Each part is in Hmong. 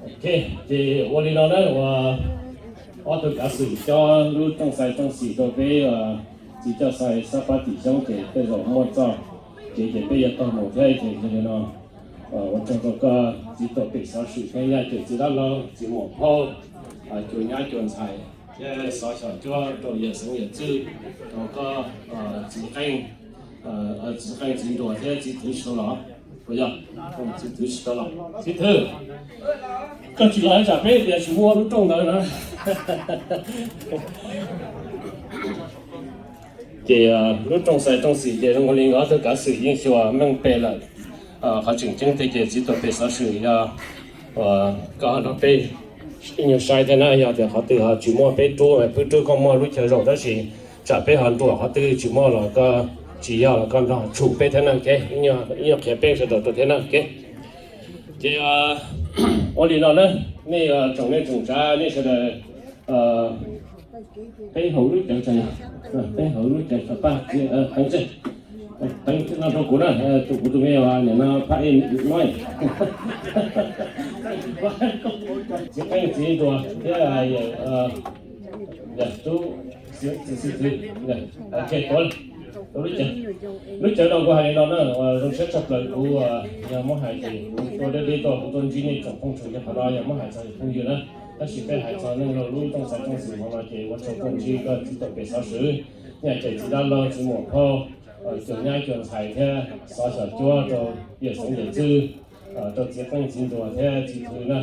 Ok, ces ua li no na, ua ob tug kav xwm coj lub rooj xais rooj xim rau peb txiv coj xais Xab Pab Tim Xyoob ces tej zaum muaj txoj kev ces peb yuav tau mus thiab ces yog li no ua tsaug rau koj txiv tuam pem xov xwm thiab yaj caum txiv dab laug txiv muam phauj, cua nyab cua ntxhais thiab xov xyom cuab rau yawm xeev yawm txwj, rau koj txiv qeej, txiv qeej txiv nruas thiab txiv thwv tsis tau los, puas yog? Txiv thwv tsis tau los, txiv thwv, koj tsis los tsam peb tias tsis muaj lub rooj ntawd na. Ces lub rooj xais rooj xim ces zoo li nkawd ob tug kav xwm yeej xyuas meej pem lawm. Qhov tseem ceeb tiag ces txiv tuam pem xov xwm yog koj nrog peb ib nyuag saib thiab na, yog tias qhov twg ho tsis muaj peb rub peb rub koj muaj lub chaw zaum tab sis tsam peb ho nruam qhov twg tsis muaj los koj tsis yog los koj nrog tshum peb thiab na, ib nyuag qhia peb sawv daws rau thiab na. Ces ua li no na, nej tsoom nej tsoom tsav nej sawv daws, peb hauv lub cawv, peb hauv lub cawv, pab teev no rau kuv na, tus kuv tus me nim no pab ej no, txiv qeej txiv nruas thiab yawm tub, txiv xib hwb, lub cawv no kuv hais li no na, zoo siab tshaj plaws kuv yog muab hais ces kuv tuaj deb deb tuaj kuv tuaj ntsib nej tsoom phooj tsoom ywg qhov no yog muab hais txog phooj ywg na, tab sis peb hais txog neej laug lub rooj xais rooj xim hauv no ces ua tsaug tuaj ntsib koj txiv tuam pem xov xwm, yaj caum txiv dab laug txiv muam phauj, cua nyab cua ntxhais thiab xov xyom cuab rau yawm xeev yawm txwj, rau txiv qeej txiv nruas thiab txiv thwv na.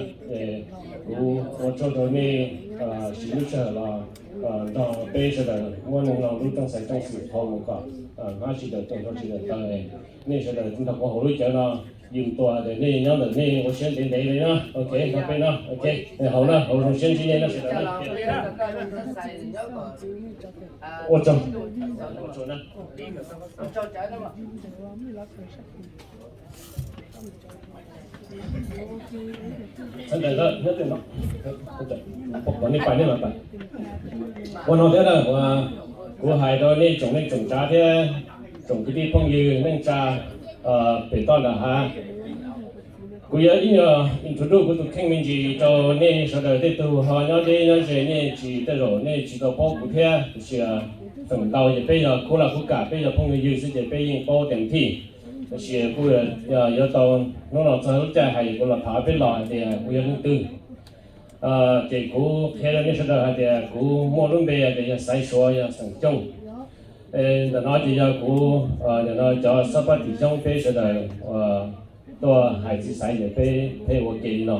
Kuv ua tsaug rau nej siv lub sij hawm los nrog peb sawv daws muab neej laug lub rooj xais rooj xim hauv mus kom hmab tsis dawm tua, hau tsis dawm taw. Nej sawv daws nrog kuv hauv lub cawv no, yus tua tias nej nyob ntawm nej ua siab ntev ntev li na, ok, nrog peb no, ok, hauv na, hauv zoo siab ntsib nej na sawv daws na. Ua tsaug. Ua no thiab na, kuv hais rau nej tsoom nej tsoom tsav thiab tsoom kwv tij phooj ywg neej tsa pem toj nram hav, kuv yuav ib nyuag introduce kuv tus kheej me ntsis rau nej sawv daws tej tug ho nyob deb nyob ze nej tsis, tej zaum nej tsis tau paub kuv thiab, tiam sis feem ntau ces peb yog khub laj khub kam, peb yog phooj ywg xwb ces peb yeej paub teem thij. Tiam sis kuj yuav tau hnub no txog lub caij hais kuv los tham peb los hais tias kuv yog leej twg. Ces kuv qhia rau nej sawv daws hais tias kuv muaj lub npe tias yog Xaiv Suav, yog xeem Cooj. Ntawm no ces yog kuv, ntawm no cov Xab Pab Tim Xyoob peb sawv daws tuaj hais txiv Xaiv ces peb pheej ua ke li no.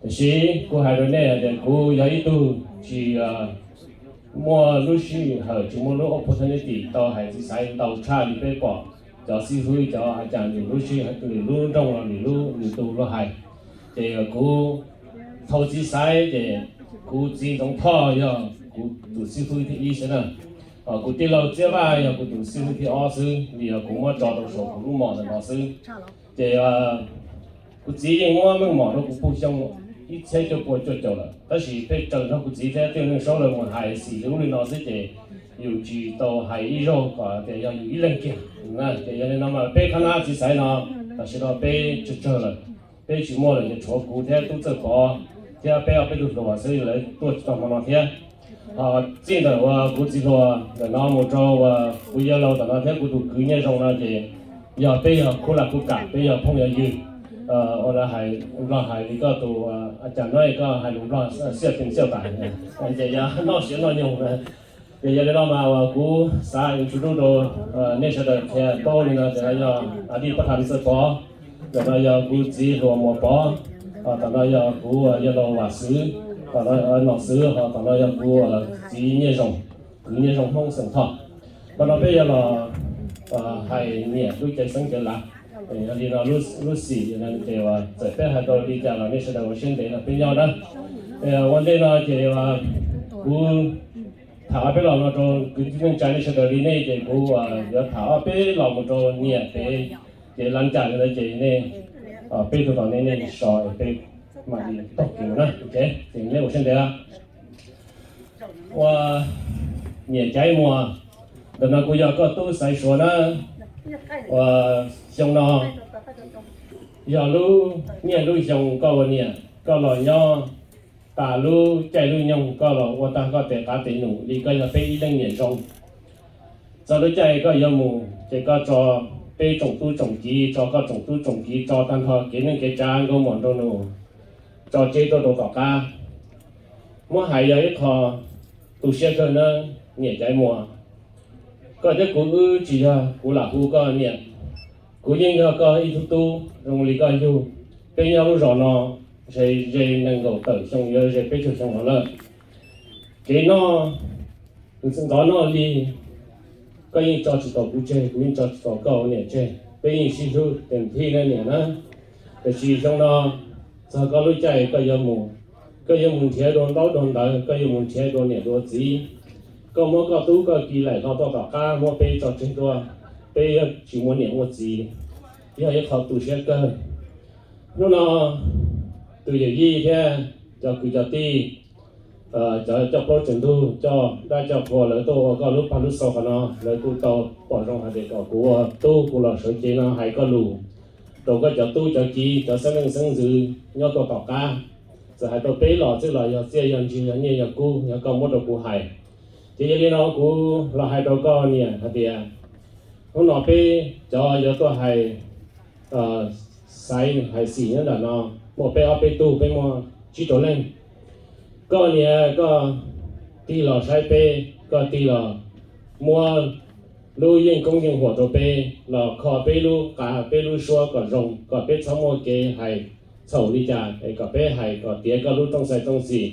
Tiam sis kuv hais rau nej hais tias kuv yog ib tug tsis muaj lub sij hawm, tsis muaj lub opportunity tau hais txiv Xaiv ntau tshaj li peb pom cov xib fwb cov a cas nws lub sij hawm, nws lub nroog los nws lub nws tus luag hais. Ces kuv thau txiv Xaiv ces kuv txiv Ntxoov Thoj yog kuv tus xib fwb thib ib xwb na. Kuv tij laug Txiab Vaj yog kuv tus xib fwb thib ob xwb, vim yog kuv muab tso rau saum kuv lub mom ntawm no xwb. Ces kuv txiv yeej muab meej mom rau kuv puag xyoo ib txhiab cuaj pua cuaj caum lawm, tab sis peb raws nrog kuv txiv thiab Tij Neej Saub lawv mus hais xim lub li no xwb ces yus tsis tau hais ib zaug kom tias yog yus ib leeg kiag. Ces yog li no mas peb qhab nab txiv Xaiv no tam sim no peb tsawg tsawg lawm, peb tsis muaj lawm ces tshuav kuv thiab Tub Txawj Pov thiab peb ob peb tug hluas xwb, lawv tuaj tsis tau hmo no thiab. Ho txij ntawm uas kuv txiv hluas ntawm no mus rau uas kuv yawg laus ntawm no thiab kuv tus kwv Nyiaj Zoo no ces yog peb yog khub laj khub kam, peb yog phooj yog ywg. Ua hais Nplog hais li koj tus a cas no koj hais lus Nplog xiaj pees xiaj tas, ces yog noj siav noj nyoog. Ces yog li no mas uas kuv xav introduce rau nej sawv daws qhia paub li no tias no yog a dij Paj Thas Txawj Pov, ntawm no yog kuv txiv hluas Muas Pov, ho tom no yog kuv yawg laus Vam Xwv, tom no Nom Xwv, ho tom no yog kuv txiv Nyiaj Zoo, kwv Nyiaj Zoo Hmoob xeem Thoj. Qhov no peb yuav los hais nyiam lub cawv xeeb cawv lav. Yog li no lub xim ces txawm peb hais tau li cas los nej sawv daws ua siab ntev nrog peb nyob na. Ua ntej no ces kuv tham ob peb lo no rau kwv tij neej tsa nej sawv daws li nej ces kuv yuav tham ob peb lo mus rau niam pem ces lav cam li ntawd ces nej peb tug tom nej nej so peb mam li taug kev mus na. Ces nej ua siab ntev. Ua niam Caiv Muas, ntawm no kuv yog koj tub Xaiv Suav na. Ua xyoo no yog lub niaj lub xyoo koj ua niam, koj los nyob tas lub caij lub nyoog, koj los ua tag koj tes qav tes num li koj yog peb ib leej niam zoo. Txog lub caij koj yuav mus ces koj tso peb tsoom tub tsoom kiv, tso koj tsoom tub tsoom kiv, tso tag nrho kev neej kev tsav nkauj muam nraug nus tso tseg tuaj rau tom qab. Muab hais yog ib qho tu siab kawg nawb niam Caiv Muas. Koj thiab kuv wb tsis yog kuv lam hu koj niam, kuv yeej yog koj ib tug tub zoo li koj yug. Peb nyob lub zos no ze ze nees nkaum tawm xyoo yuav ze peb caug xyoo no lawm. Kev noj ntxov noj li, koj yeej tso tsis tau kuv tseg, kuv yeej tso tsis tau koj ua niam tseg. Peb yeej sib hlub tes thib na niam na. Tiam sis xyoo no txog koj lub caij koj yuav mus, koj yuav mus nrhiav dua ntaub dua ntawv, koj yuav mus nrhiav dua niam dua txiv. Koj muab koj tub koj kiv laim hlo tuaj tom qab muab peb tso tseg tuaj, peb yuav tsis muaj niam muaj txiv, yog ib qho tu siab kawg. Hnub no tus yawm yij thiab cov kwv cov tij, cov coj plaub tsaws ntug, coj dab coj qhua lawv tuaj ua koj lub pag lub xaus qhov no, lawv kuj tau pom zoo hais tias kom kuv ua tub kuv los sawv cev no hais koj lus rau koj cov tub cov kiv cov xeeb leej xeeb ntxwv nyob tuaj tom qab. Txawm hais rau peb los xwb los yog txiaj yog ntsig yog nyiaj yog kub yog koj muab rau kuv hais. Ces yog li no kuv los hais rau koj niam hais tias hnub no peb cov yuav tuaj hais xaiv hais xim nyob ntawm no muaj peb ob peb tug, peb muaj tsib rau leej. Koj niam koj tig los saib peb, koj tig los muab lub yeej koob yeej huam rau peb, los kho peb lub qa peb lub suab kom zoo, kom peb txhob muaj kev hais txhaum li cas, es kom peb hais kom tiav koj lub rooj xais rooj xim,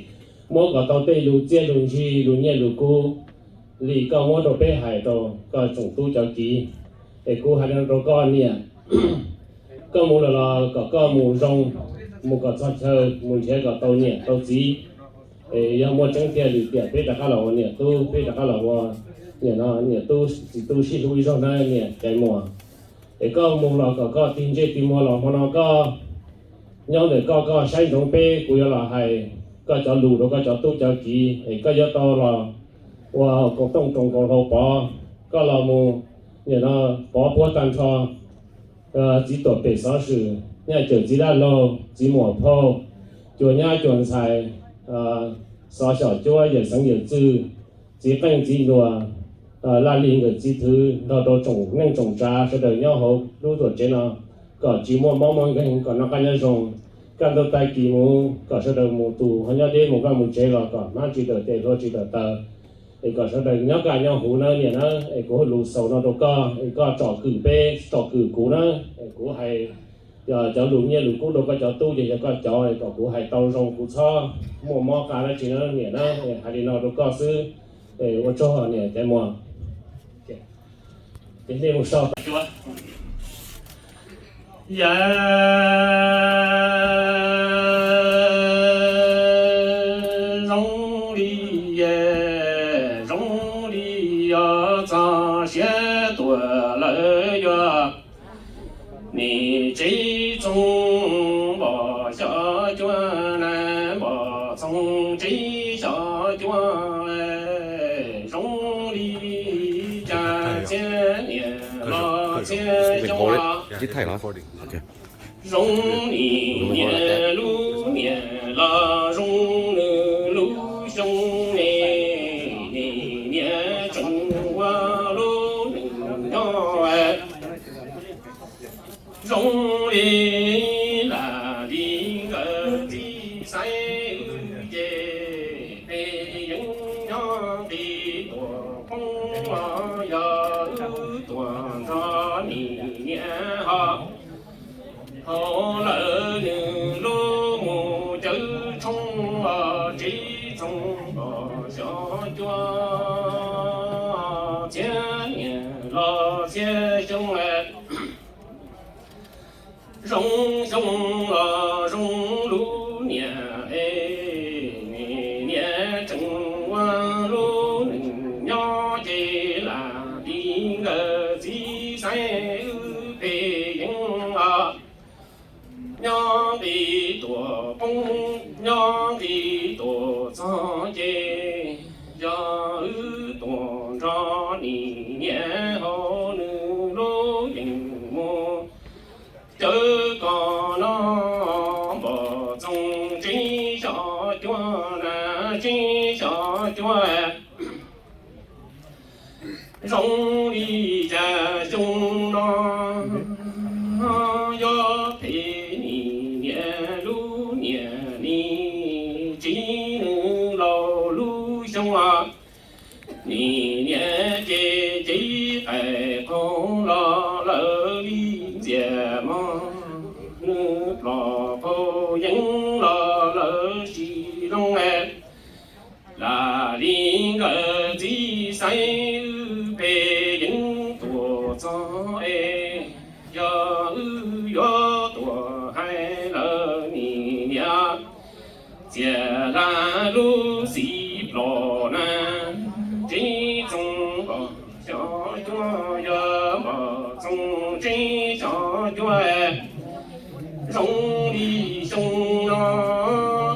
muab kom tau tej lus txiaj lus ntsig lus nyiaj lus kub li koj muab rau peb hais rau koj tsoom tub cov kiv. Es kuv hais no rau koj niam, koj mus lawm los kom koj mus zoo, mus kom txog chaw, mus nrhiav kom tau niam tau txiv. Es yog muaj tseeb tiag li tiam peb rov qab los ua niam tub, peb rov qab los ua niam no niam tub txiv tub sib hlub ib zaug na niam Caiv Muas. Es koj mus los kom koj tig ntsej tig muag los hmo no koj nyob ntawm koj, koj saib ntsoov peb, kuv yuav los hais koj cov lus rau koj cov tub cov kiv, es koj yuav tau los ua kaus tooj roos kaus hlau pov, koj los mus niam no pov puag tag nrho txiv tuam pem xov swm, nyaj cawm txiv dab laug, txiv muam phauj, cua nyab cua ntxhais, xov xyom cuab yawm xeev yawm txwj, txiv qeej txiv nruas, laj lig nkawm txiv thwv, nrog rau tsoom neej tsoom tsav sawv daws nyob hauv lub tuam tsev no kom tsis muaj mob muaj nkeeg, kom noj qab nyob zoo. Kaj ntug tag kis mus kom sawv daws mus tus ho nyob deb mus vaj mus tsev los kom hmab tsis dawm tes hlua tsis dawm taw, es kom sawv daws nyob kaj nyob huv na niam na. Es kuv lus xaus no rau koj, es koj tsom kwm peb tsom kwm kuv na. Es kuv hais cov lus nyiaj lus kub rau koj cov tub ces yog koj cov, es kom kuv hais tau zoo kuv txhob muaj mob qa dab tsi na niam na. Es hais li no rau koj xwb, es ua tsaug niam Caiv Muas. Ces nej mus so. Yawm zoo li, zoo li yog txog siav tuaj lawm yuav nim tsev txoov npom xyov cuab na, npom txoov tsev xyov cuab zoo li cas txhiab niam los txhiab xyoo los zoo li niam lub niam los zoo nws lub xyoo ne, niam tseem ua lub nws nyob zoo li lam li nkawd txiv xaiv wb ces peb yeej nyob nqi tuam poob los yog wb tuam nrog nim niam ho hauv lawm nws lub mus cawv tshoob los tsev txoov npom xyov cuab txhiab niam los txhiab xyoo zoo xyoo los zoo lub niam es niam tseem ua lub nws nyob ces lam li nkawd txiv xaiv wb peb yeej los nyob nqi tuam poob nyob nqi tuam txog ces yog wb tuam nrog nim niam hauv nws lub yeej mus cawv kom noj npom txoov tsev tseeb xyov cuab zoo li cas xyoo no, yog phem nim niam lub niam nim txiv nws laus lub xyoo. Nim niam ces cev qaib qaug los lawv li ntxias mog, nws plom qaug yeeb los lawv sis loo. Lam li nkawd txiv xaiv wb peb yeej tuaj txog es, yog wb yuav tuaj hais lawv nim niam txias lam lub xim plom na, tseeb txoov npog xyov cuab, yog npog txoov tseeb xyov cuab zoo li xyoo no,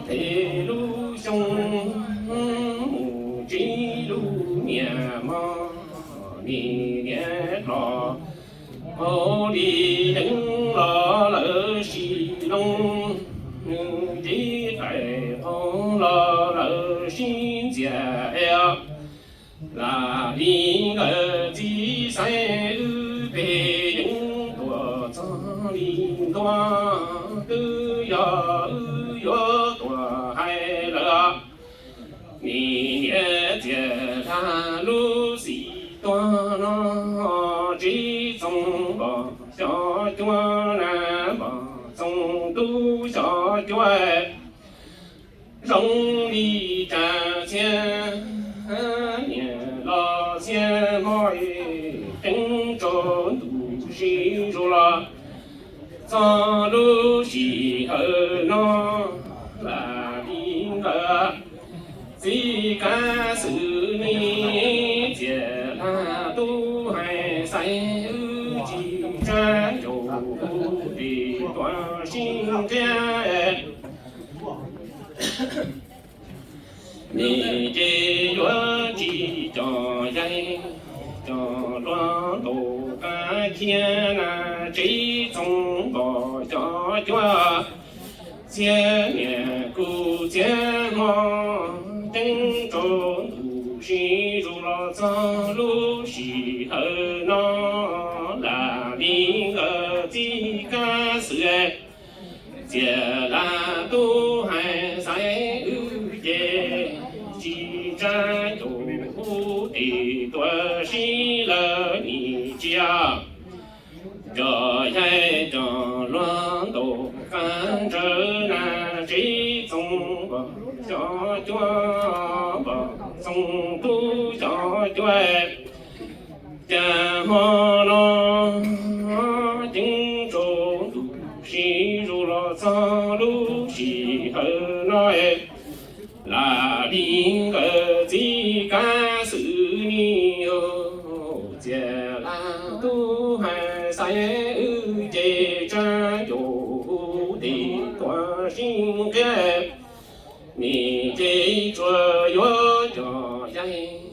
phem lub xyoo mus tseeb lub niam mog, nim niam los hauv li yeeb los lawv sis loo, nws cev qaib qaug los lawv sib ntxias es. Lam li nkawd txiv xaiv wb peb yeej tuaj txog li ntua, twb yog wb yuav tuaj hais lawv nim niam txias lam lub xim tuag no, tseeb txoov npog xyov cuab na, npog txoov tub xyov cuab zoo li cas txhiab niam los txhiab hmo, ceeb tsaus ntuj sis zuj los txog lub sij hawm no. Lam li nkawd txiv kav xwm nim txias lam tub hais xaiv wb tsis tsa caum hu tes tuaj sib nqiab. Nim ces yuav tsis cov yaig cov luag ntaus qab khiab na, tseeb txoov npog xyov cuab txhiab niam kuv txhiab hmo, ceeb tsaus ntuj sis zuj los txog lub sij hawm no. Lam li nkawd txiv kav xwm txias lam tub hais xaiv wb ces tsis tsa caum hu tes tuaj sib lawv nim txias. Cov yaig cov luag ntaus qab ntsawg na, tseeb txoov npog xyov cuab, npog txoov tub xyov cuab. Cas hmo no ceeb tsaus ntuj sis zuj los txog lub sij hawm no, lam li nkawd txiv kav xwm nim txias lam tub hais xaiv wb ces tsa caum hu tes tuaj sib nqiab. Nim ces tsuas yuav cov yaig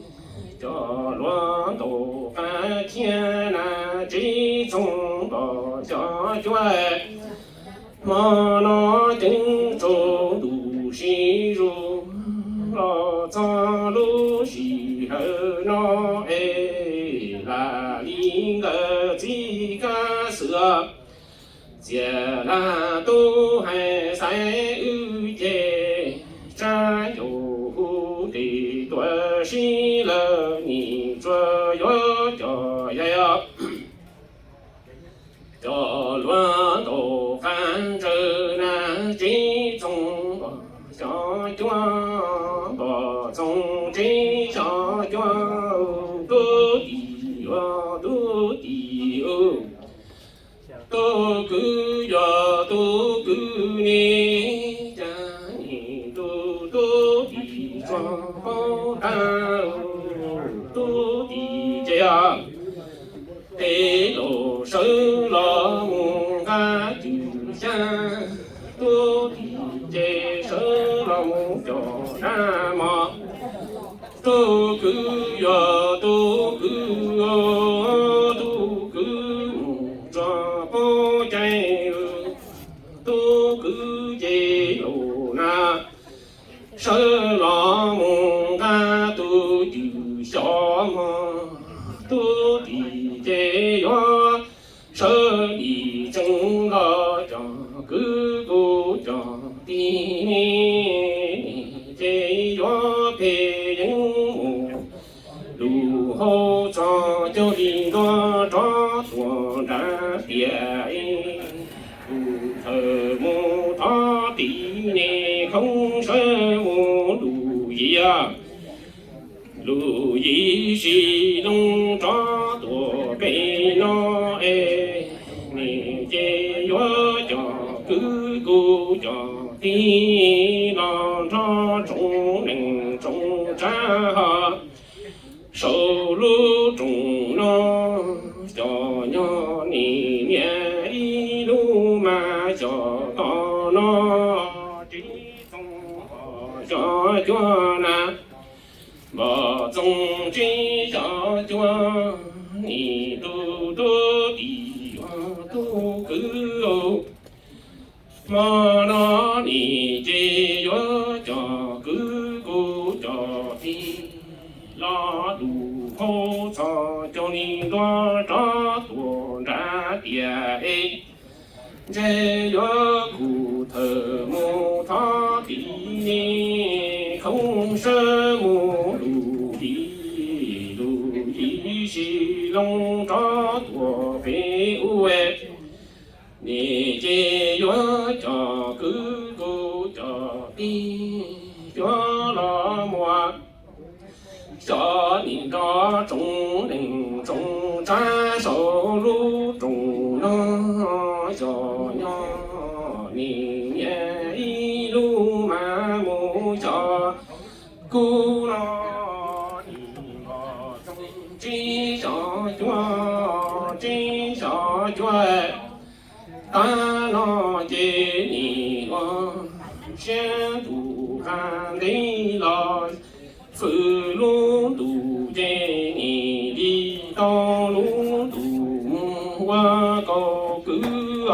cov luag ntaus qab khiab na, tseeb txoov npog xyov cuab. Hmo no ceeb tsaus ntuj sis zuj los txog lub sij hawm no es, lam li nkawd txiv kav xwm txias lam tub hais xaiv wb ces tsa caum hu tes tuaj sib lawv nim tsuas yuav cov yaig cov luag ntaus qab ntsawg na, tseeb txoov npog xyov cuab, npog txoov tseeb xyov cuab, tub tim yuav tub tim, tub kwv yuav tub kwv ne, cas nim tus tub tim tso paub tag, tub tim ces tej laus sawv los mus nqa cwj xyab, tub tim ces sawv los mus coj dab mos. Tub kwv yuav tub kwv, tub kwv mus tso paub cai, tub kwv ces yus na, Sawv los mus nqa tus cwm xyov mog, tub tim ces yuav sawv dim tsees los cov kwv kuv cov tij ne, ces yuav phem yeej mus lus hauv txog cov li ntuag rov tuaj nrad tias, tus thawj mus thov tim ne, khoob sawv mus lus yim, lus yim sib loog rov tuaj pem no es, ne ces yuav cov kwv kuv cov tij los nrog tsoom neej tsoom tsav ho saum lub rooj no, xyov nyob nim niam ib lub mas xyov tom no, tsis txoog xyov cuab na, npog txoog tsis xyov cuab, nim tus tub tim yuav tub kwv, hmo no nim ces yuav cov kwv kuv cov tij los lus hauv txog cov li ntuag rov tuaj nrad tias es, ntshe yuav kuv thawj mus thov tim ne, khoob sawv mus lus yim, lus yim sib loog rov tuaj pem ub, nim ces yuav cov kwv kuv cov tij yuav los muaj, xyov nim nrog tsoom neej tsoom tsav saum lub rooj no, xyov nyob nim niam ib lub mas mus xyov kuv no, nim npog txoog tsis xyov cuab, tsis xyov cuab, tag no ces nim ua siab ntuj qab ntev los, fwm lub ntuj ces nim li tau lub ntuj mus ua kaum kwv,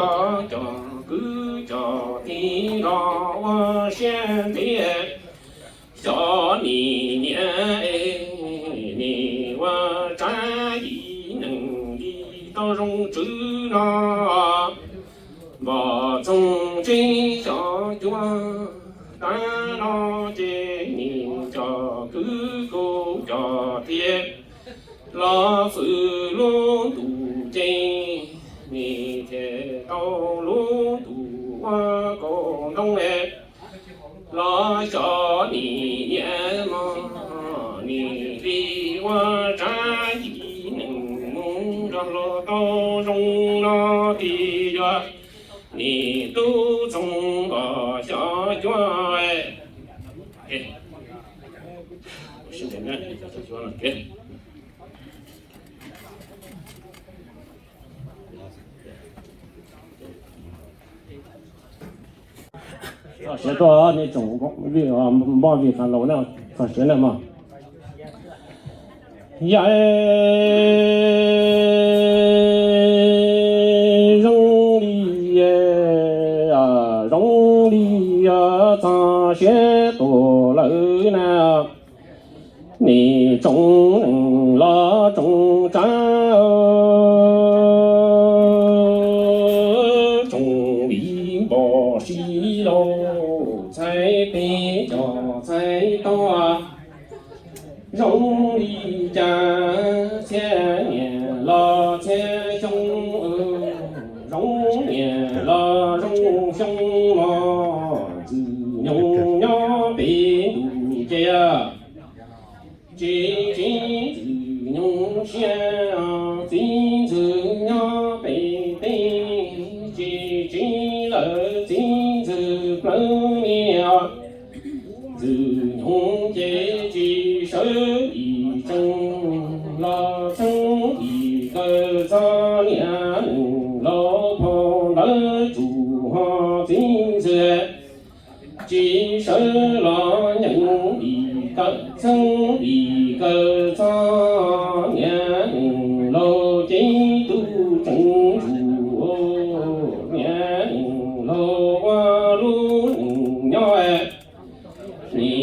cov kwv cov tij los ua siab ntev, xyov nim niam es nim ua tsav yim neeg li tau zoo tswv no, npog txoog tsis xyov cuab, tag no ces nim cov kwv kuv cov tij los fwm lub ntuj ces nim thiaj tau lub ntuj ua kaum ntoo, los xyov nim niam mog nim li ua tsav yim neeg mus nrog luag tau zoo no, tij yuav nim tub txoog npog xyov cuab. Txog siav tuaj nej tsoom npoj vim qas laus na, txog siav na mog. Yam zoo li, zoo li txog siav tuaj lawm na. Nej tsoom neeg los tsoom tsav, tsoom viv npog sib laug txhais peb cov txhais tau. Zoo li cas txhiab niam los txhiab xyoo, zoo niam los zoo xyoo mog, Ntxwg Nyoog nyob pem ntuj ces tsis tsim Ntxwg Nyoog siab, txiv Ntxwg nyob pem teb tsis tsim lawm txiv Ntxwg plawv niam. Ntxwg Nyoog ces tsis sawv dim tsees los txheeb dim kaw txog niam neeg laus phau ntawv tsuj ho txiv Ntxwg tsis sawv los nyeem dim tawm txheeb dim kaw txog niam neeg laus ces tub tseem tsuj niam neeg laus ua lub neej nyob. Nim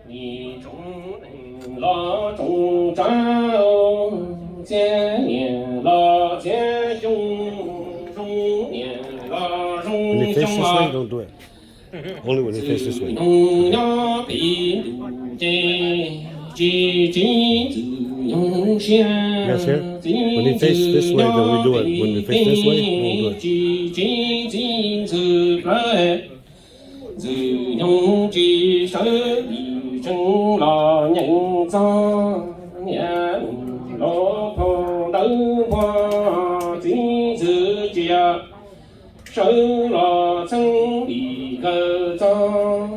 Nim tsoom neeg los tsoom tsav, txhiab niam los txhiab xyoo, zoo niam los zoo xyoo os. Ntxwg nyoog nyob pem ntuj ces tsis txib ntxwg nyoog siab, txib ntxwg nyob pem teb, tsis txib txib ntxwg plawv. Ntxwg nyoog tsis sawv dim tsees los nyeem txog niam laus phau ntawv npua, txib ntxwg tsis sawv los txheeb dim kawm txog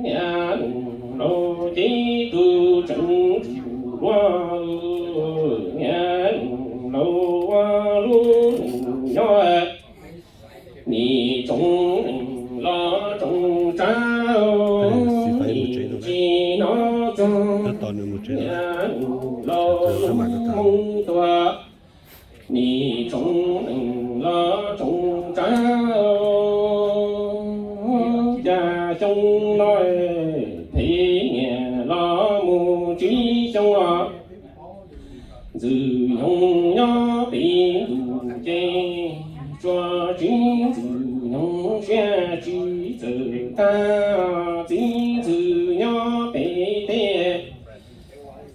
niam laus ces tus tseem tsum luaj, niam laus ua lub neej nyob. Nim tsoom neeg los tsoom tsav, nim tsis hnov txog niam laus lub moo tuag. Nim tsoom neeg los tsoom tsav, cas xyoo no phem niam los mus tsib xyoo os. Ntxwg nyoog nyob pem ntuj ces tsuas txib ntxwg nyoog siab, tsis txawj tag txib ntxwg nyob pem teb,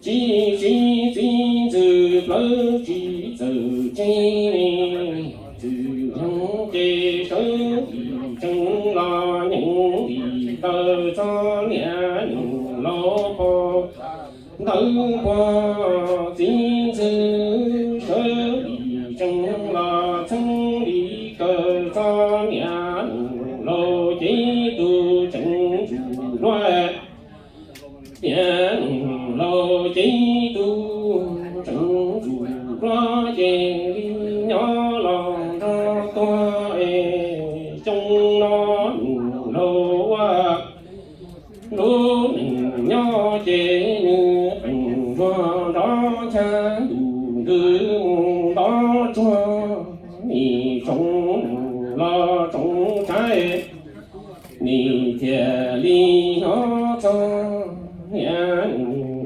tsis txib txib ntxwg plawv, tsis txawj tseeb li. Ntxwg nyoog ces sawv dim tsees los nyeem dim kawm txog niam laus phau ntawv npua, txib ntxwg sawv dim tsees los txheeb dim kawm txog niam laus ces tus tseem tsum luaj, niam laus ces tus tseem tsum luaj ces li nyob los nrog tuag es xyoo no niam laus ua lub neej nyob ces nws qees ntsuag nrov ncha ntuj ntws mus ntov tsuag. Nim tsoom neeg los tsoom tsav, nim thiaj li hnov txog niam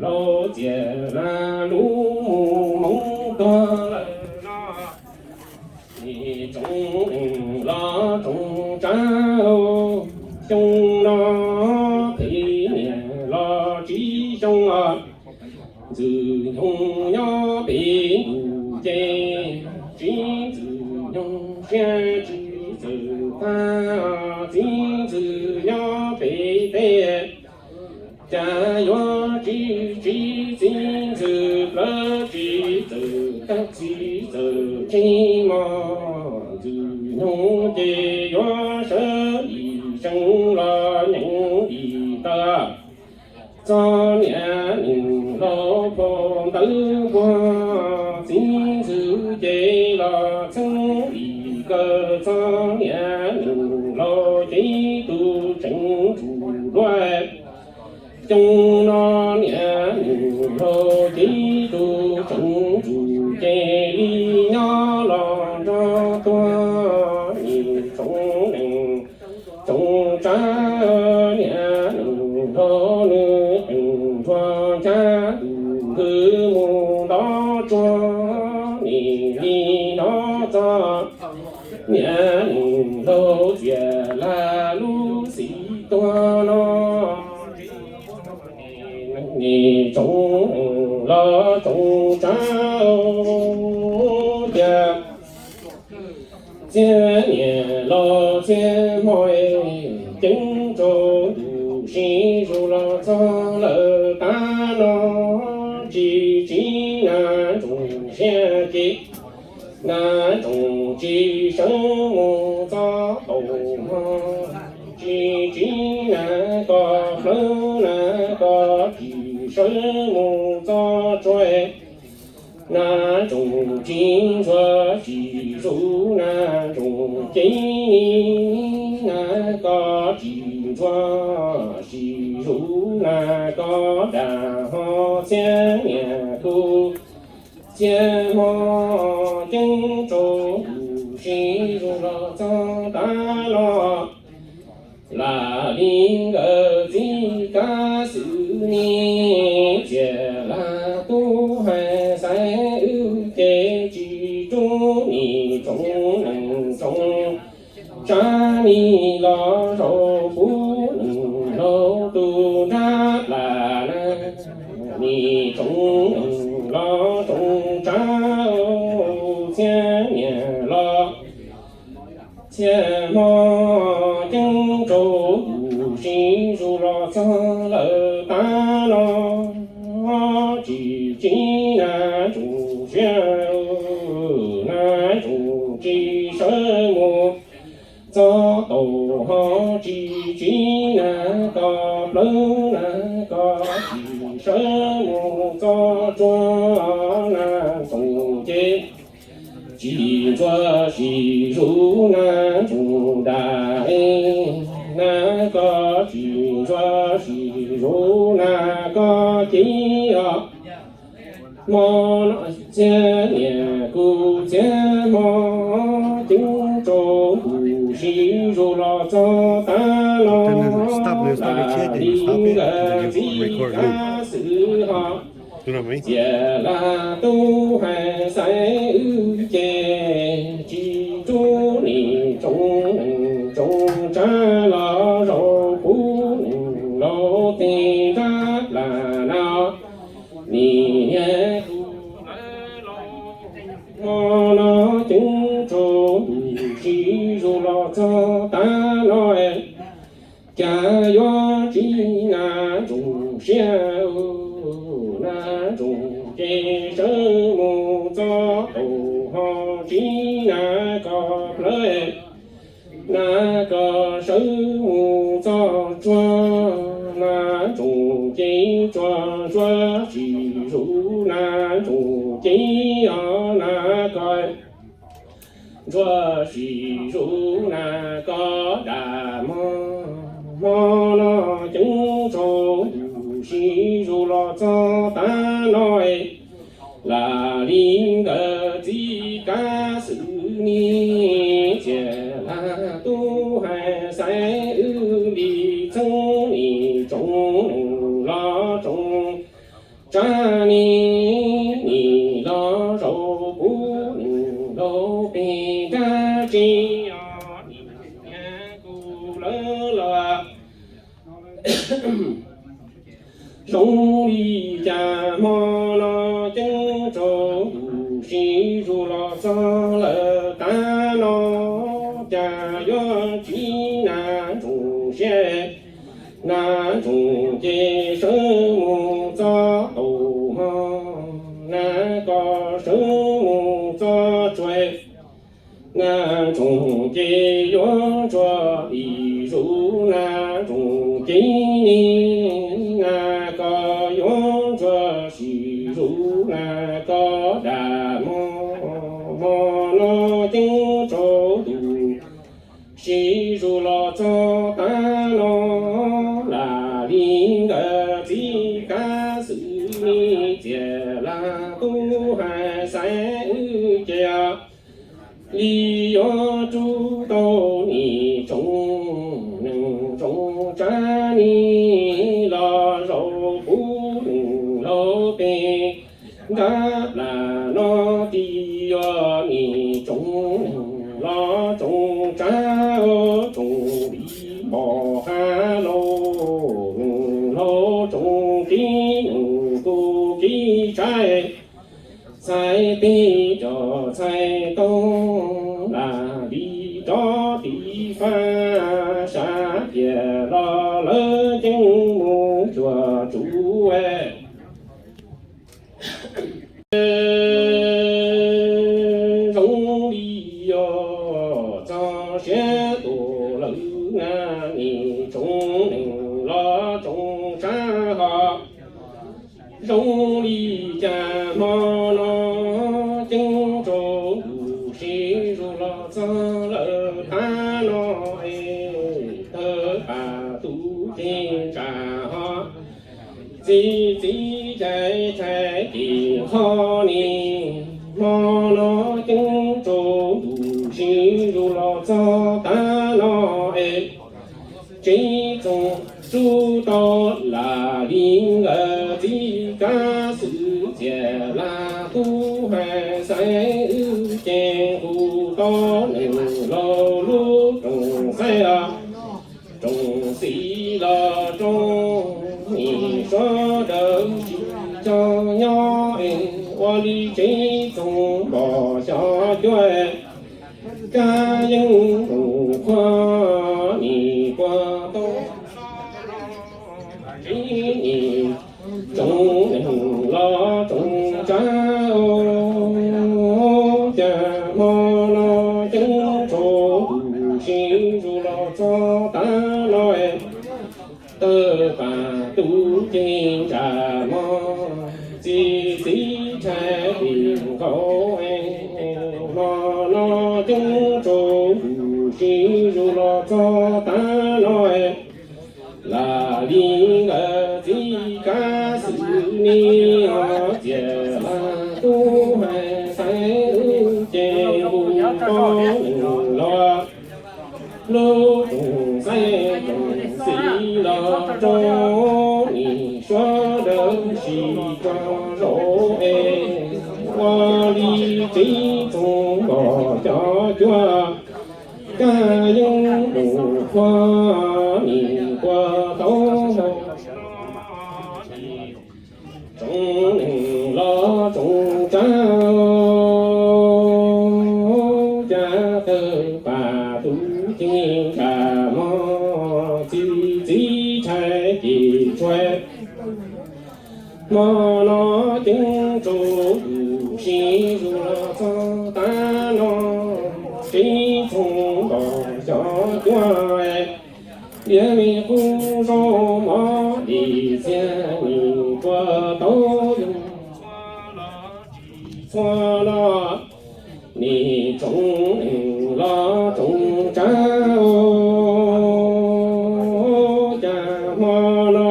laus txias laj lub moo tuag lawm no. Nim tsoom neeg los tsoom tsav, xyoo no phem niam los tsib xyoo os. Ntxwg nyoog nyob pem ntuj ces tsis txib ntxwg nyoog siab, tsis txawj tag txib ntxwg nyob pem teb, cas yuav tsis txib txib ntxwg plawv, tsis txawj tag tsis txawj tseeb mog. Ntxwg nyoog ces yuav sawv dim tsees los nyeem dim tawm txog niam neeg laus phau ntawv npua, txib ntxwg ces los txheeb dim kawm txog niam neeg laus ces tus tseem tsum luaj. Xyoo no niam neeg laus ces tus tseem tsum ces li nyob los nrog tuag. Nim tsoom neeg tsoom tsav, niam neeg laus nws qees ntsuag ncha ntuj ntws mus ntov tsuag. Nim li hnov txog niam neeg laus txias laj lub xim tuag no. Nim tsoom neeg los tsoom tsav, cas txhiab niam los txhiab hmo, ceeb rau ntuj sis zus los txog lawm qab no. Tsis txib nas ntsoov siab ces nas ntsoov tsis sawv mus txog taus hmo. Tsis txib nas koj hlawv nas koj tsis sawv mus txog tsuag. Nas ntsoov tsis ntxuav tsis zus nas ntsoov cev ni, nas koj tsis ntxuav tsis zus nas koj dag ho txhiab niam kuv txhiab hmo. Ceeb rau ntuj sis zus los txog qab no. Lam li nkawd txij kab xwm Nim txias lag tub hais xaiv wb ces tsis rub nim tsoom neeg tsoom tsav nim los zaum puv neeg laug tus nrab plas na. Nim tsoom neeg los tsoom tsav txhiab niam los txhiab hmo ceeb rau yus sib zug los txog lawm tab no. Tsis tsim na tsoom siab, na tsoom tsis sawv mus txog taus ho tsis tsim na koj plawv na koj tsis sawv mus txog tsuag na tsoom ces tsis ntxuav sis zuj na tsoom dam na koj tsis ntxuav sis zuj na koj ces os. Hmo no txhiab niam kuv txhiab hmo ceeb rau kuv sib zug los txog tab no. Lam li nkawd txiv kab xwm ho txias lag tub hais xaiv wb ces tsis rub nim tsoom neeg tsoom tsav los zaum puv neeg laug tej nrab plas na. Nim niag kuv lawv los hmo no ceeb rau kuv sib zug los txog tab no. Cas yuav tsis na tsoom siab, na tsoom ces sawv mus txog taus ho tsis na koj plawv, na koj sawv mus txog tsuag na tsoom ces tsuag ntxuav sis zuj na tsoom ces os na koj ntxuav sis zuj na koj dam mog. Hmo no ceeb rau kuv sib zug los txog tab no. Lam li nkawd txiv kab xwm nim txias lag tub hais xaiv wb li txheeb nim tsoom neeg los tsoom tsav nim nim los zaum puv neeg laug pem nrab tsev os. Nim niag kuv lawv los zoo li cas hmo no ceeb rau kuv sib zug los txog lawm tab no. Cas yuav tsis na tsoom siab, na tsoom ces sawv mus txog taus hmo, na koj sawv mus txog tsuag, na tsoom ces yuav ntxuav sis zuj na tsoom ces ne, na koj yuav ntxuav sis zuj na koj dam mog. Hmo no ceeb rau kuv sib zug los txog tab no. Lam li nkawd txiv kab xwm nim txias lag tub hais xaiv wb ces li yuav rub tau nim tsoom neeg tsoom tsav nim los zaum puv neeg laug pem nrab plas no ti yuav nim tsoom neeg los tsoom tsav tsoom li npom qab laug neeg laug tsoom kev neeg kuv kev tsav txhais teg cov txhais taug lam li rov tiv fab sab tias los lawv ceeb mus cuag tsuv zoo li yog txog siab tuaj lawm na nim tsoom neeg los tsoom tsav ho. Zoo li cas hmo no ceeb rau kuv sib zug los txog lawm tab no es tawg pas tub cev tsam ho txiv txiv cais cais tim qho ni hmo no ceeb rau kuv sib zug los txog tab no es tsev txoos rub tau lam li Txiv kav xwm txias las tub hais xaiv wb ces nqus tau neeg los lub rooj xaiv os. Rooj xim los rooj nim suav dawb sis cog nyob es ua li tsev txoog npog xyov cuab kab yeeb mus qhuav nim puag tau tsev nim tsoom neeg los tsoom tsav os. Cas hmo no ceeb tsaus ntuj sib zug los txog tav no, tawg pam tub ceg ntsaj mog, txiv txiv tshais tim nkaus. Hmo no ceeb tsaus ntuj sib zug los txog tav no, lam li nkawd txiv kav xwm nim ho txias las tub hais xaiv wb ces nqus tau neeg los lub rooj xaiv rooj xim los rooj nim suav dawb sis cog zaum es ua li tsev txoog npog xyov cuab kab yeeb mus qhuav nim puag tau hau tsoom neeg los tsoom tsav os. Cas tawg pam tub ceg ntsaj mog, txiv txiv tshais cim tshuaj. Hmo no ceeb tsaus ntuj sib zug los txog tav no, tsev txoog npog xyov cuab, liab me qub zaub mov dim txiag nim puag tau yoog txhua los nim tsoom neeg los tsoom tsav os. Cas hmo no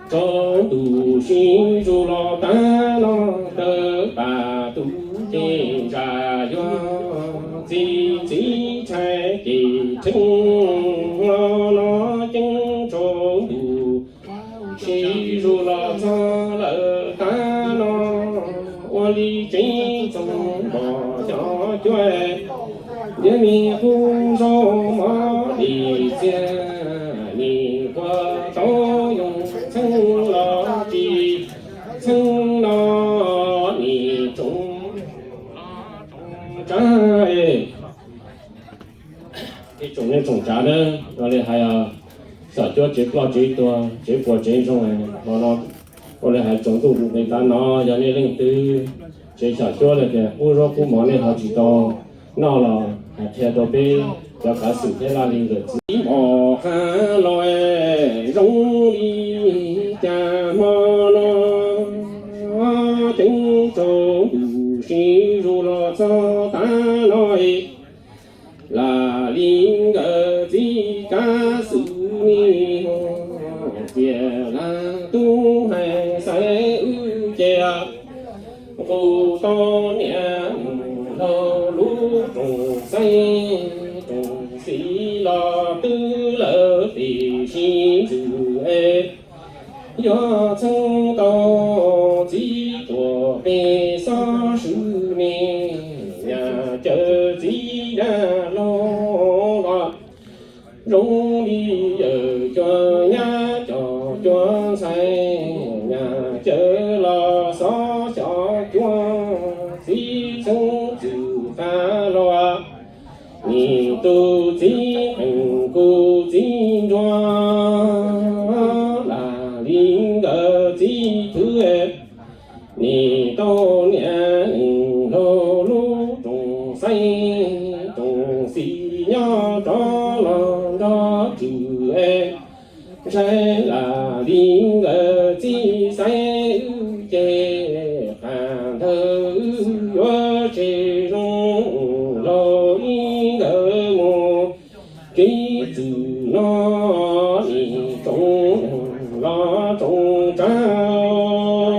tsaus ntuj sib zug los tav no, tawg pam tub ceg ntsaj yuag, txiv txiv tshais cim tsheej. Hmo no ceeb tsaus ntuj sib zug los txog lawm tav no, ua li tsev txoog npog xyov cuab, liab me qub zaub mov dim txiag nim puag tau yoog txheeb los tsis txheeb no nim tsoom tsav. Ib tsoom neej tsoom tsav na, ua li hais xyom cuab tsev ploj tsev tuag tsev puas tsev ntsoog, hmo no ua li hais tsaus ntuj nqis tav no yog nej leej twg tsev xyom cuab li tias qub zaub qub mov nej ho tsis tau noj los hais qhia rau peb cov kav xwm thiab laj li nkawm txiv mos qab los zoo li cas hmo no ceeb tsaus ntuj sib zug los txog tav no, lam li nkawd txiv kav xwm nim ho txias las tub hais xaiv wb ces nqus tau niam laug lub rooj xaiv rooj xim los twb lawm tiam sis ntxwv es yuav txheeb tau txiv tuam pem xob swb me nyab cawv txiv nyab laug los zoo li yawm cov nyab cov cov ntxhais nyab cawv los xob xyov cuab txiv txheeb txwm qab los nim tus txiv qeej kuv txiv nruas lam li nkawd txiv thwv nim tau niam laug lub rooj xaiv rooj xim nyob rov los nrog tswv ntshai lam li nkawd txiv xaiv wb ces qhov ntawd wb yuav tseg zoo laug li nkawd mus kev txwm no nim tsoom los tsoom tsav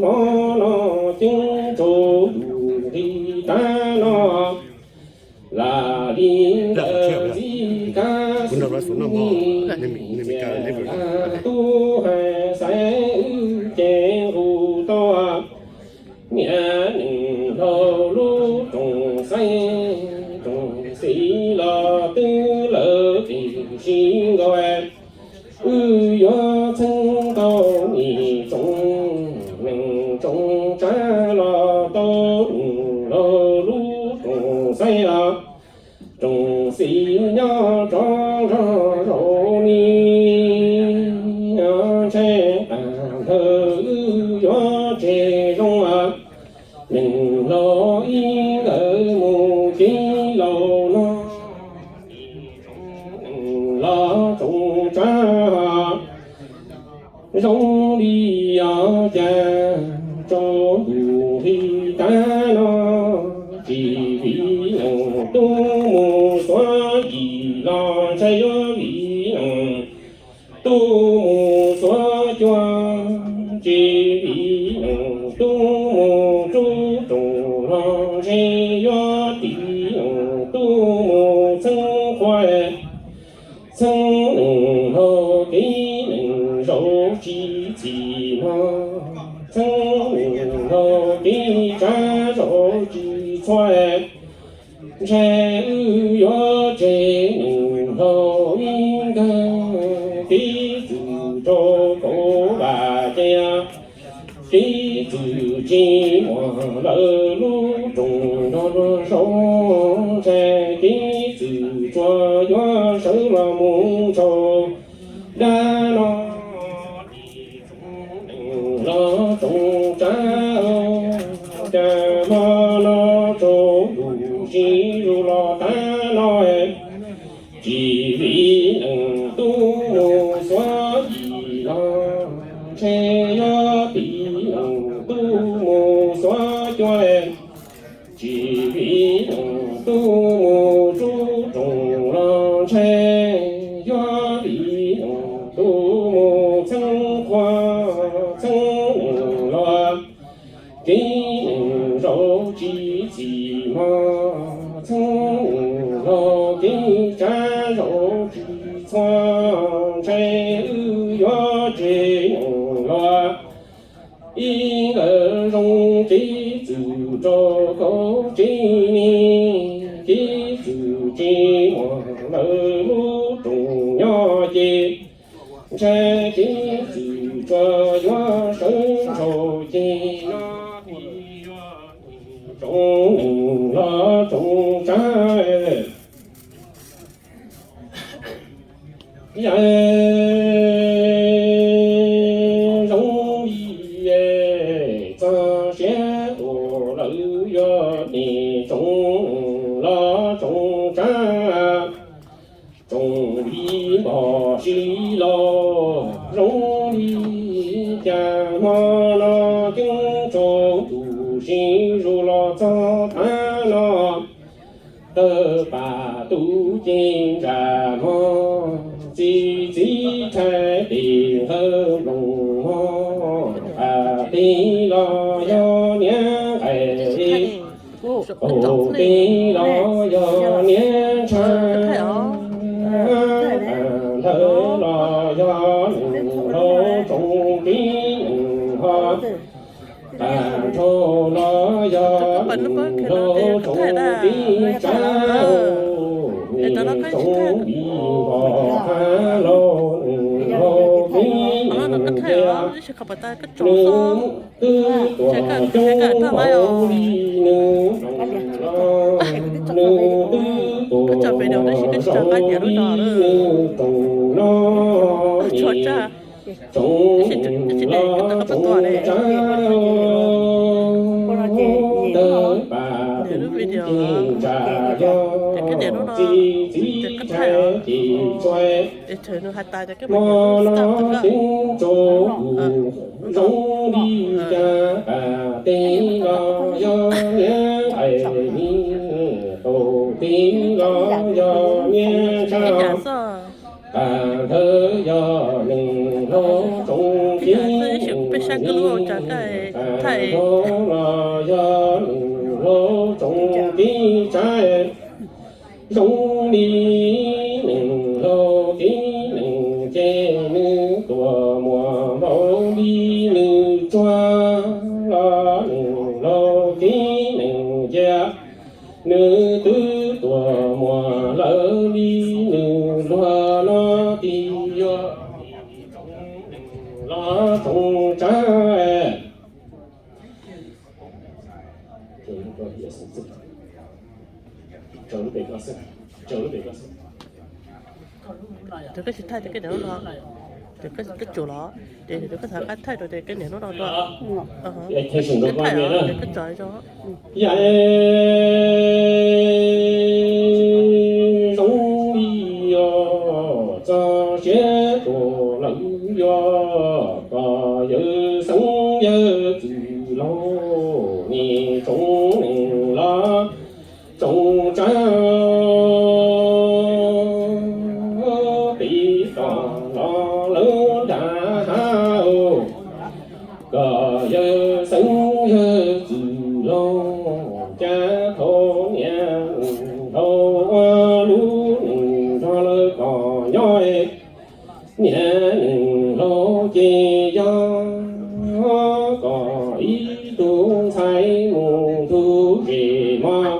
mov no ceeb tsaus ntuj nqis tav no lam li nkawd txiv kav xwm nim Tub hais xaiv wb ces nqus tau, niam neej laug lub rooj xaiv, rooj xim los twb lawm tiam sis nkaus, wb yuav txheeb tau ib tsoom neej tsoom tsav los tau neej laug lub rooj xaiv os. Rooj xim nyob rov nrog zaum ni, ntshai tag ntawd wb yuav tseg zoo, neej laug ib nkawd mus kev laus no, neej laug tsoom tsav zoo li yog cas rau ntu hli tag no, tsis vim leej tub mus xuav yim los ntshai yuav vim leej tub mus xuav cua, tsis vim leej tub mus rub rooj los ntshai yuav tim leej tub mus txheeb qhua, txheeb neej laug kev neej zaum tsis txim mog, txheeb neej laug kev tsav zaum tsis txhua, ntshai wb yuav tseg neej laug ib nkawd kev txwm rau kauv vam ces kev txwm tsis muaj lawm lub rooj nrog luag zaum, ntshai kev txwm tsuas yuav sawv los mus ntshaus dab no. Los tsoom tsav, cas hmo no tsaus ntuj sib zug los tag no, tsis vim leej tub mus xuav yim los ntshai yuav tim leej tub mus xuav cua, tsis vim leej tub mus rub rooj los ntshai yuav vim leej tub mus txheeb qhua, txheeb neej laug kev neej zaum tsis txim mog, txheeb neej laug kev tsav zaum tsis txhua, ntshai wb yuav tseg neej laug ib nkawd zoo kev txwm rau kauv tsev neeg, kev txwm tsis muaj lawm lub rooj nyob ces, ntshai kev txwm tsuas yuav sawv ntshaus ces no, tsoom neej laug tsoom tsav, yawm zoo li txog siav tuaj lawm yog nej tsoom neej laug tsoom tsav, tsoom viv npog sib laug zoo li cas hmo no ceeb tsaus ntuj sib zug los txog tav no, tawg pam tub cev ntsa hmo, txiv txiv rhais tes nqawg nploos hmo, pam teb los yog niam nqaij, kaum teb los yog niam ntshav, pam ntawd los yog neej laug tsoom tib neeg ho, pam nrhau los yog neej laug tsoom tib tsav, neej tsoom viv npog qab laug, neej laug tib neeg tiag, nws twb tuaj coob hauv li nws, nws twb tuaj zaum li nws rooj no, tsoom los tsoom tsav, tawg pam tub cev ntsa yog txiv txiv rhais tes tsuas, hmo no ceeb tsaus ntuj zoo li cas, pam teb los yog niam nqaij, kaum teb los yog niam ntshav, pam ntawd yog neej laug tsoom tib neeg, pam nrhau los yog neej laug tsoom tib tsav, zoo li neej laug tib neeg ces Tuaj muaj npaum li nws tsuag los nws laug tib neeg cia, nws twb tuaj muaj lawm li nws luag no tig yuav los tsoov tsab. Tus koj tsis thaij tej kab niam no, tus koj tsuas los, ces tus koj txhais qab thaij rau tej kab niam no rau. Koj thaij os, ces koj tso. Yam zoo li yog txog siab tuaj lawm yog koj yawg xeeb yawg txwj laug, nim tsoov neeg los tsoov tsab, peb tos los lawv nrag hav. Koj yawg xeeb yawg txwj laug, cas thaum niam neeg laug ua lub neej nrog lawv koj nyob, niam neeg laug ces yog koj ib tug ntxhais mus ntu zes mog.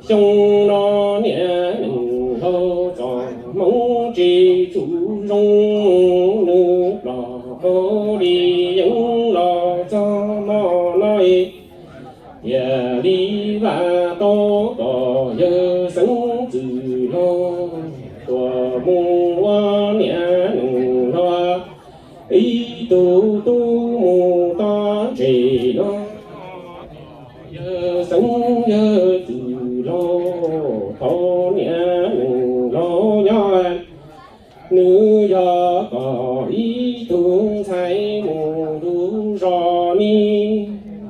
Xyoo no niam neeg laug txoj hmoov tsis tshua zoo, nws los ua li yeeb los txog hmo no, thiaj li vam tau koj yawg xeeb txwj laug tuaj mus ua niam neeg laug ib tug tub mus tod ntses no. Yawg xeeb yawg txwj laug, thaum niam neeg laug nyob, nws yog koj ib tug ntxhais mus ntu zos ni.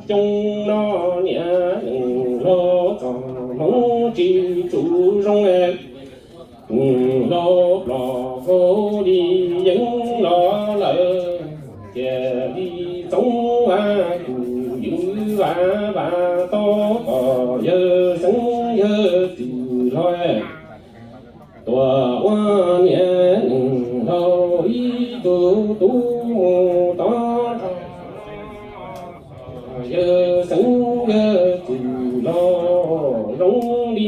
Xyoo no niam neeg laug txoj hmoov tsis tshua zoo, neeg laug los ua li yeeb los lawm, thiaj li txoov hais tus ywv vam vam tau koj yawg xeeb yawg txwj laug tuaj ua niam neeg laug ib tug tub mus tod. Yawg xeeb yawg txwj laug zoo li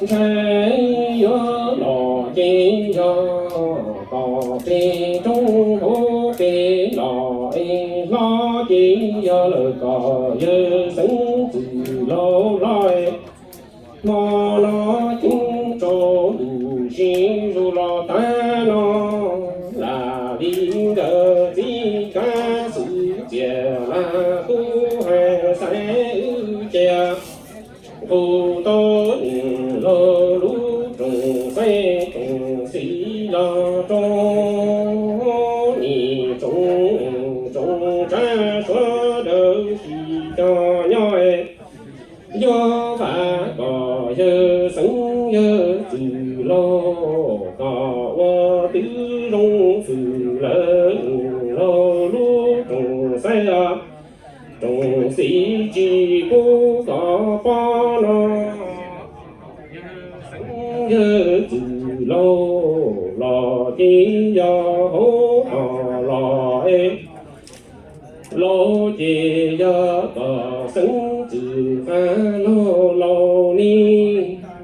ntshai yuav los ces yog tom peb roob hauv peb los es hlob ces yog lawm koj yawg xeeb txwj laug hlob. Hmo no ceeb tsaus ntuj sis zus los tag no, lam li nkawd txiv kab xwm txiaj laj tub hais xaiv wb ces nqus tau neeg laug lub rooj xaiv rooj xim los rau nim tsoov neeg tsoov tsab sawv daws sim cog nyob. Yog vam koj yawg xeeb yawg txwj laug, koj ua tw zoo xwm lawm neeg laug lub rooj xaiv, rooj xim tsis pub koj pom no. Xeeb yawg txwj laug los ces yog hauv tog los es laus ces yog koj xeeb txwj qab laug laus ni.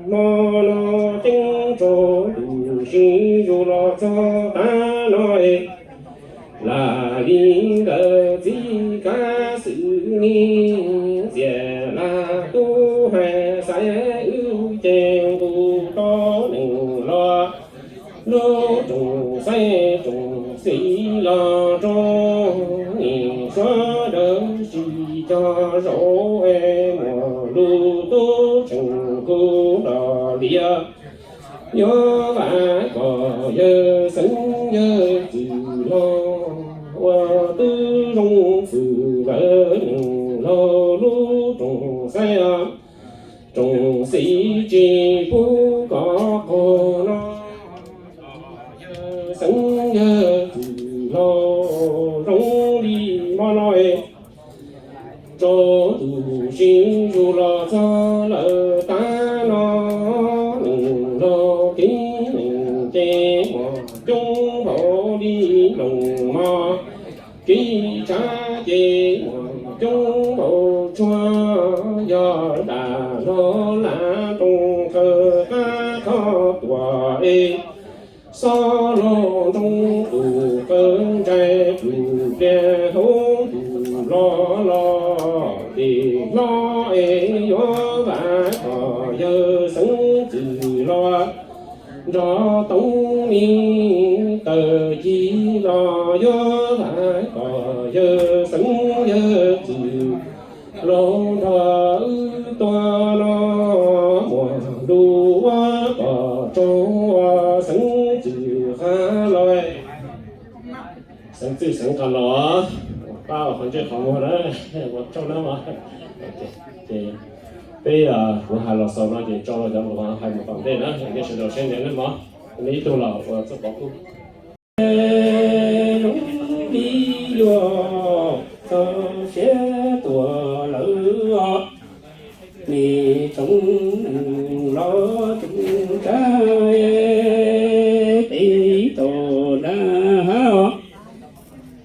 Hmo no ceeb tsaus ntuj sis zus los txog tag no, lam li nkawd txiv kab xwm ni txiaj laj tub hais xaiv wb ces nqus tau neeg laug lub rooj xaiv rooj xim los rau nim sawv daws sim cog zaum es muaj lub tub tseem kuj nrog lias. Yog vam koj yawg xeeb yawg txwj laug, ua tw zoo xwm lawm neeg laug lub rooj xaiv, rooj xim tsis pub koj qaug no. Yawg xeeb yawg txwj laug zoo li hmo no, tsaus ntuj sis zus los txog lawm tag no, neeg laug tib neeg ces muaj coob Coob npaum li nploos mog, kev tshav ces muaj coob npaum tsuag, yog dam hlo lav rooj qawg qab qhov tuam es, xob loj ntoo tus qawg ntsais plum pliag hauv ntuj los los, tes hlob es yuav vam kom yawg xeeb txwm los nrog toob mi taws ci los yuav vam kom yawg xeeb yawg txwm los nrog wb tuaj no, muaj lus ua kom tsaug, xeeb txwm qab los, xeeb txwm xeeb qab los, pab qhov ntsej qhov muag na, ua tsaug na mog. Ces peb kuv hais los xaus no ces tso rau cov hais mus tom ntej na, nej sawv daws saib ntsoov na mog. Neb ib tug los ua txuj pov kub. Zoo li yuav txog siav tuaj lawm os, nej tsoom neeg los tsoom tsav, peb tau nram hav os,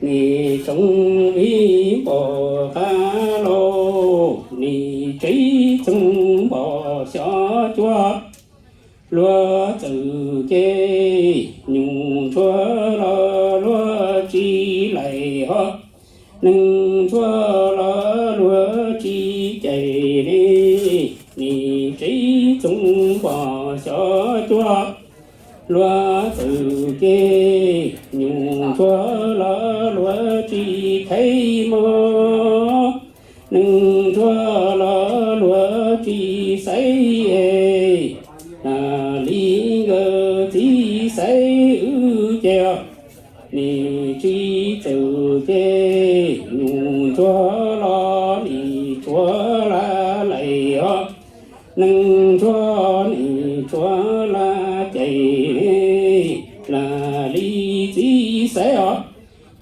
nej tsoom viv npos qab los, nej tsev txoov npos xyov cuab, luag txawm ces nyuj ntsuag los luag tsis laim hos, neeg ntsuag los luag tsis cais li, nej tsev txoov npos xyov cuab, luag txawm ces nyuj ntsuag los luag tsis thaiv mog, neeg ntsuag los luag tsis xaiv, lam li nkawd txiv xaiv wb ces, nej tsev txoov ces nyuj ntsuag los nej tsuav lam laim hos, neeg ntsuag nej tsuav lam cais, lam li txiv xaiv os.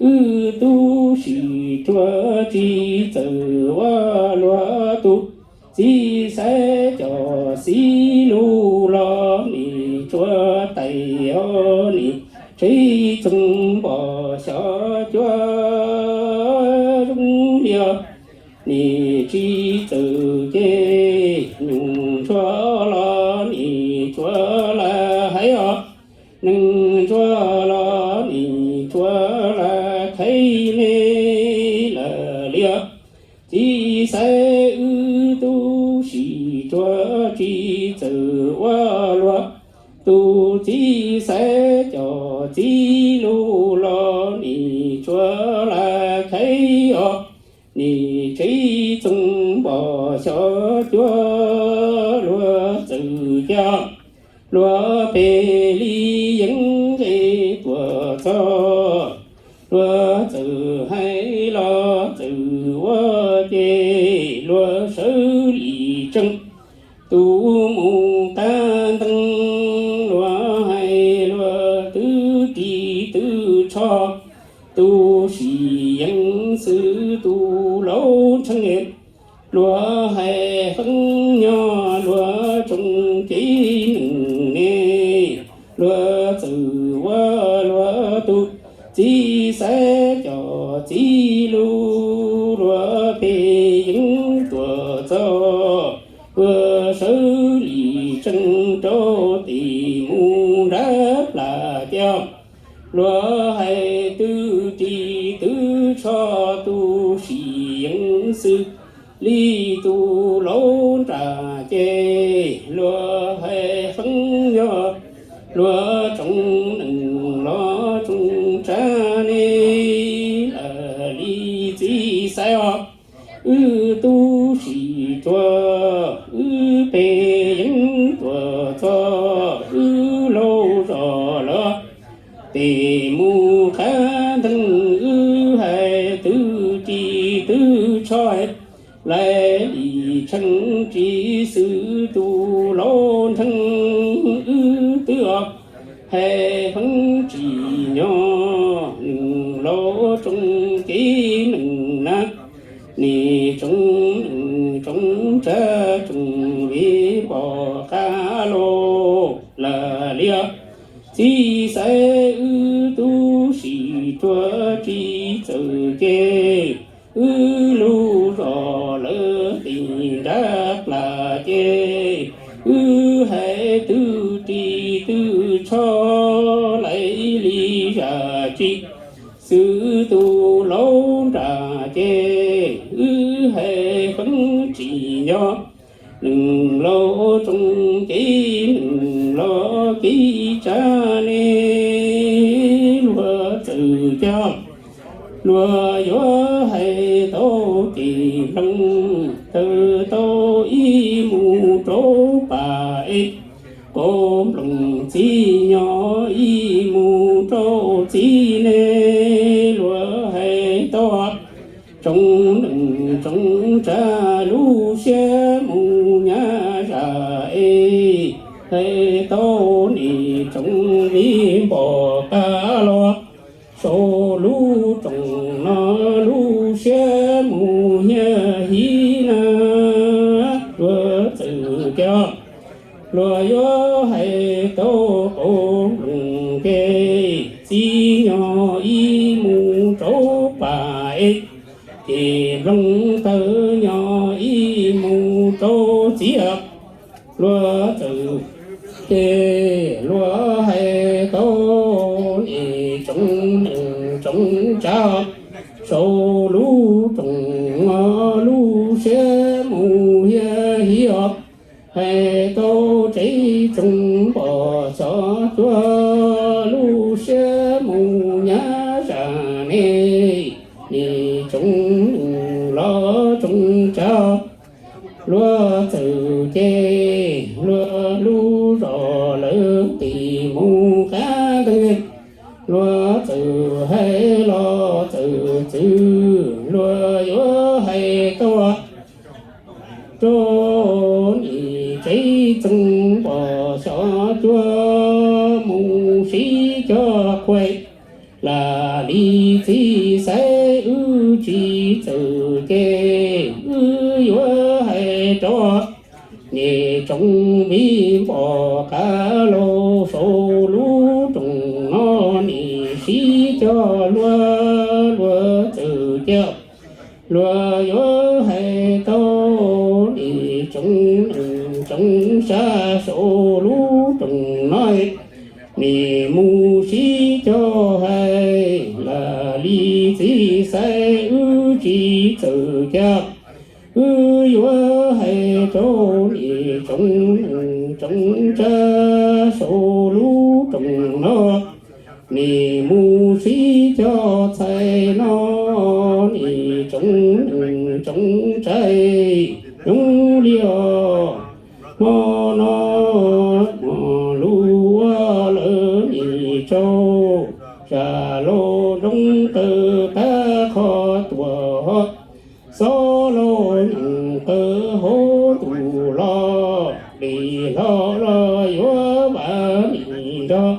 Wb tub sim ruag tsis txawj ua luag tub, txiv xaiv cov xib lug los nej tsuav tais hos, nej tsev txoov npos xyov cuab zoo li os. Nej tsev txoov ces nyuj ntsuag los nej tsuav lam hais os, neeg ntsuag los nej tsuav lam thaiv ne, lam li os. Txiv xaiv wb tub sim ruag tsis txawj ua luag tub, txiv xaiv cov xib lug los nej tsuav lam thaiv os. Nej tsev txoov npos xyov cuab, luag txawm coj luag pem li yeeb nqe tuaj txog, luag txawm hais los txawm ua ces luag sawv li tsees, tus mus qab ntees luag hais luag twb ris twb tsho, tus sim yees xwb tus laus ntsheej, luag hais feeb nyob luag tsoom cev neeg ne, luag txawm ua luag tub, txiv xaiv cov xib lug luag pem yeeb tuaj txog, luag sawv li tsees rau tim mus nrab plas coj, luag hais twb ris twb tsho, tus sim yees xwb li tus laus nram ces, luag hais feeb nyob luag tsoom neeg los tsoom tsav ne, lam li txiv xaiv os. Wb tub sim ruag wb pem yeeb tuaj txog, wb laus zog lawm tes mus qab ntees, wb hais twb ris twb tsho, lais li tshee tsis xwb tus laus ntsheej, wb twb os hais feeb tsis nyob neeg laus tsoom cev neeg na, nej tsoom neeg tsoom tsav tsoom viv npos qab los, lam li os. Txiv xaiv wb tsis xwb tus laus nram ces wb hais feeb tsis nco. Neeg laus tsoo ces neeg laus kev tsa ne, luag txawm coj luag yuav hais tau ces nploos tawm tau ib mus rau pam es, kaus nploos txiv nyo ib mus rau txiv ne, luag hais tau tsoom neeg tsoom tsav lub siab mus nyab zam es, hais tau nim tsoom viv npom qab los saum lub rooj no lub siab mus hiab hiv na, luag txawm coj luag yuav hais tau kaus nploos ces txiv nyo ib mus rau pam es, ces nploos tawm nyo ib mus rau txiv os. Luag txawm ces luag hais tau nim tsoom neeg tsoom tsav saum lub rooj no lub siab mus hiab hiv os. Hais tau tsev tsoom npom xyov cuab lub siab mus nyab zam ne, nim tsoom neeg los tsoom tsav luag txawm ces luag lub zos lawv tim mus qab ntawd, luag txawm hais los txawm txwv luag yuav hais tau rau nim tsev txoos npom xyov cuab mus sib cog qhuas. Lam li txiv xaiv wb tsis txawj ces wb yuav hais rau nim tsoom viv npom qab los saum lub rooj no nim sib cog luag luag txawj cog. Luag yuav hais tau nim tsoom neeg tsoom tsav saum lub rooj no nim mus sib cog hais. Lam li txiv xaiv wb tsis txawj cog, wb yuav hais rau nim tsoom neeg tsoom tsav saum lub rooj no nim mus sib cog txhais no nim tsoom neeg tsoom tsav. Zoo li os, hmo no hmo lub ua lawv nim tsaug, zam laus nroo qawm qab qhov tuam, xob laus nyoos qawm hauv ntuj los, dej hlo los yuav vam nim nrog,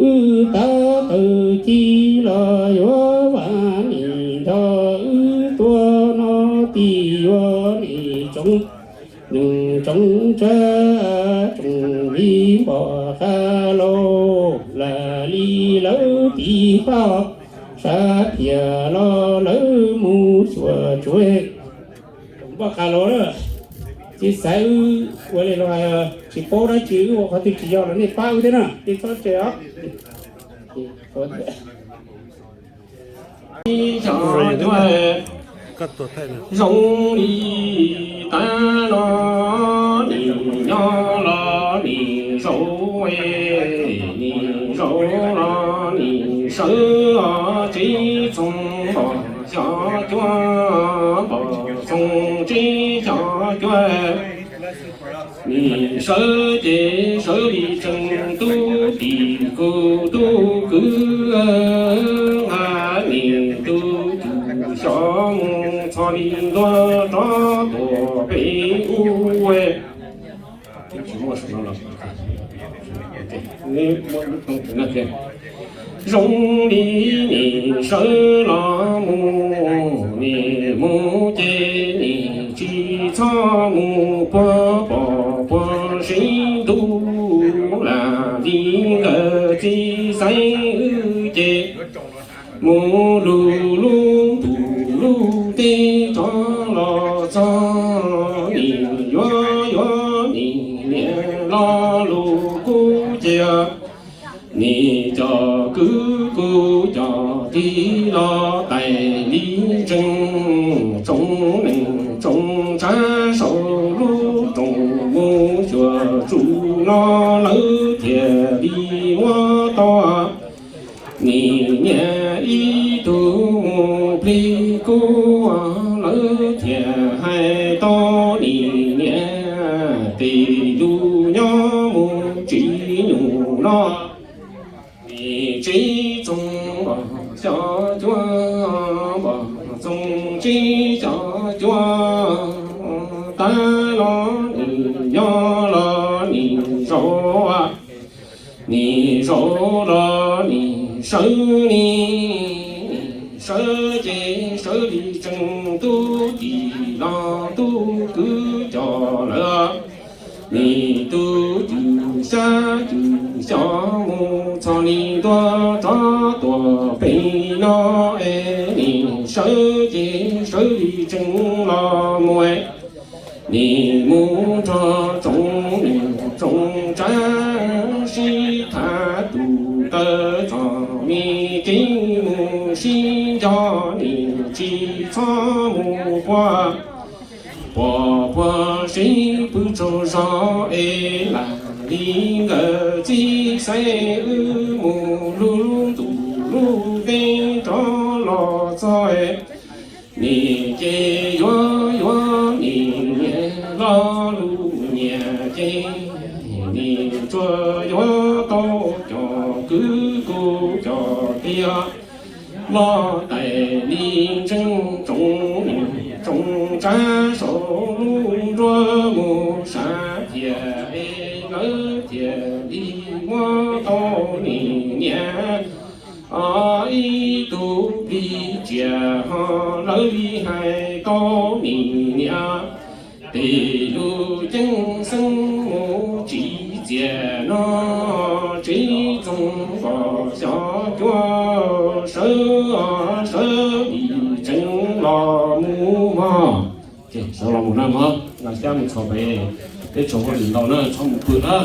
wb tab tawm ci los yuav vam nim nrog, wb tuaj no tim yuav nim tsoom neeg tsoom tsav tsoom viv npom qab los. Lam li lawv tiv faj sab phiaj los lawv mus xyuas tsuav npom qab los. Txiv xaiv wb ua li los tsis paub dab tsi, wb ua qhov twg tsis yog los nej pab wb thiab na, nej txhob tseg os. Zoo li tab no nim nyob los nim zaum, nim zaum los nim sawv, tsev txoos npom xyov cuab, npom txoos tsev xyov cuab. Nim sawv ces sawv li tsees tub tim kuv tub kwv, nqa nim tub cuj xyov mus txog li ntua rov tuaj pem ub. Zoo li nim sawv los mus, nim mus ces nim tsis txhob mus puag pom puag sib ntuj. Lam li nkawd txiv xaiv wb ces mus lug lub ntuj lub teb rov los txog, nim yuav yuav nim niam lo lus kub cia, nim cov kwv kuj cov tij los tais li tseem tsoom neej tsoom tsav saum lub rooj mus xyuas tsuj no lawv thiaj li muab tau. Nim niam ib tug mus plig kub, lawv thiaj hais tau nim niam tej lus nyob mus tsis nyuj no. Nim tsis txoos npog xyov cuab, npog txoos tsis xyov cuab, tag los nim nyob los nim zaum, nim zaum los nim sawv, nim sawv ces sawv li tseem tub cim los tub kwv coj lawm. Nim tub cim xyab cim xyov mus txog li ntua rov tuaj pem no es nim sawv ces sawv li tseem los mus. Nim mus nrog tsoom neej tsoom tsav sib tham tus taw txog me kev mus sib nco, nim tsis txhob mus puag, puag puag sib pw tsaug zog es lam li nkawd txib xaiv wb mus lub ntuj lub teb rov los txog. Nim ces yuav yuav nim niam los lub nyiam ces nim tsuas yuav tau cov kwv kuj cov tij los tais li ntseeg tsoom neej tsoom tsav saum lub nruab mus sab thiaj es lawv thiaj li muab tau nim niam ib tug plig tsiaj ho lawv li hais tau nim niam tej lus ceeb xeeb mus tsis txias no tsis txoos npog xyov cuab sawv sawv li tseem los mus mog. Ces sawv los mus na mog, nqa xyab mus txog pem teb tsaus huab lim ntau na txhob mus pw na.